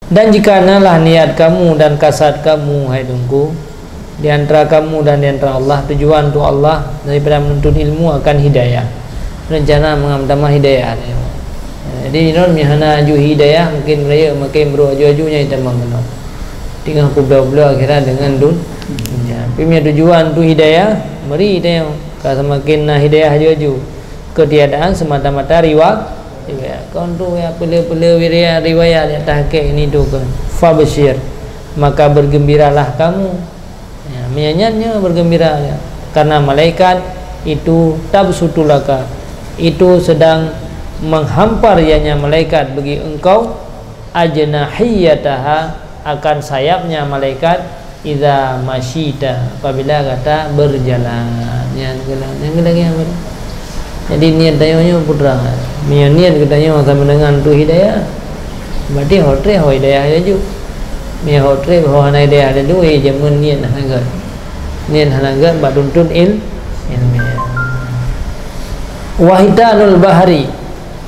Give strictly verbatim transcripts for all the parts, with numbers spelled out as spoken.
Dan jika nalah niat kamu dan kasad kamu, hai Teungku, di antara kamu dan di antara Allah, tujuan untuk Allah daripada menuntut ilmu akan hidayah, rencana meutamah hidayah. Jadi, nyoe meuhana aju hidayah, mungkin rayeuk makin brok aju-aju nyang tamah meunoe. Tinggai peubloe-bloe akhirat deungon dun-, dunia. Tapi meunyoe tujuan tu hidayah, meri teuh ka semakin na hidayah aju-aju. Ketiadaan semata-mata riwa-, riwayat. Kon tu ya peule-peule wiria-, riwayat di atas kek ini tu kan. Fabsyir, maka bergembiralah kamu. Ya, meunyo nyan nyoe bergembira ya. Karena malaikat itu tabsutu laka, itu sedang menghampar ianya malaikat bagi engkau, ajnahiyataha, akan sayapnya malaikat, idza masyita, apabila gata berjalan. Nyan keunan, nyan keunan nyan. Jadi niat tanyoe nyoe putra. Meunyo niat geutanyoe sama dengan tu hidayah, berarti ho treb ho hidayah laju. Meunyo ho treb ho hana hidayah laju, eh, jameun niat hana gét. Niat hana gét bak tuntut il-, ilmiah. Wahitanul bahri,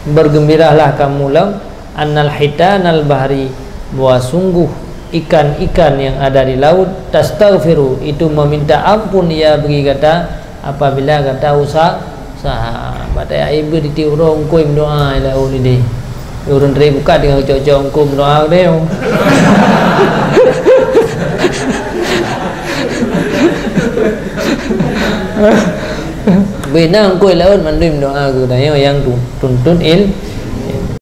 bergembiralah kamu lam annal hitanal bahri, bahwa sungguh ikan-ikan yang ada di laut, tastaghfiru, itu meminta ampun ia bagi gata apabila gata usa-, usaha. Batai ai beu ditiup roh ungkoi meudoa ila ulidi. Ureuëng teri buka tinggal cok-cok ungkoi meudoa deh. Bina ungkoi laut mandum doa keu tanyoe yang tu-, tuntut il-,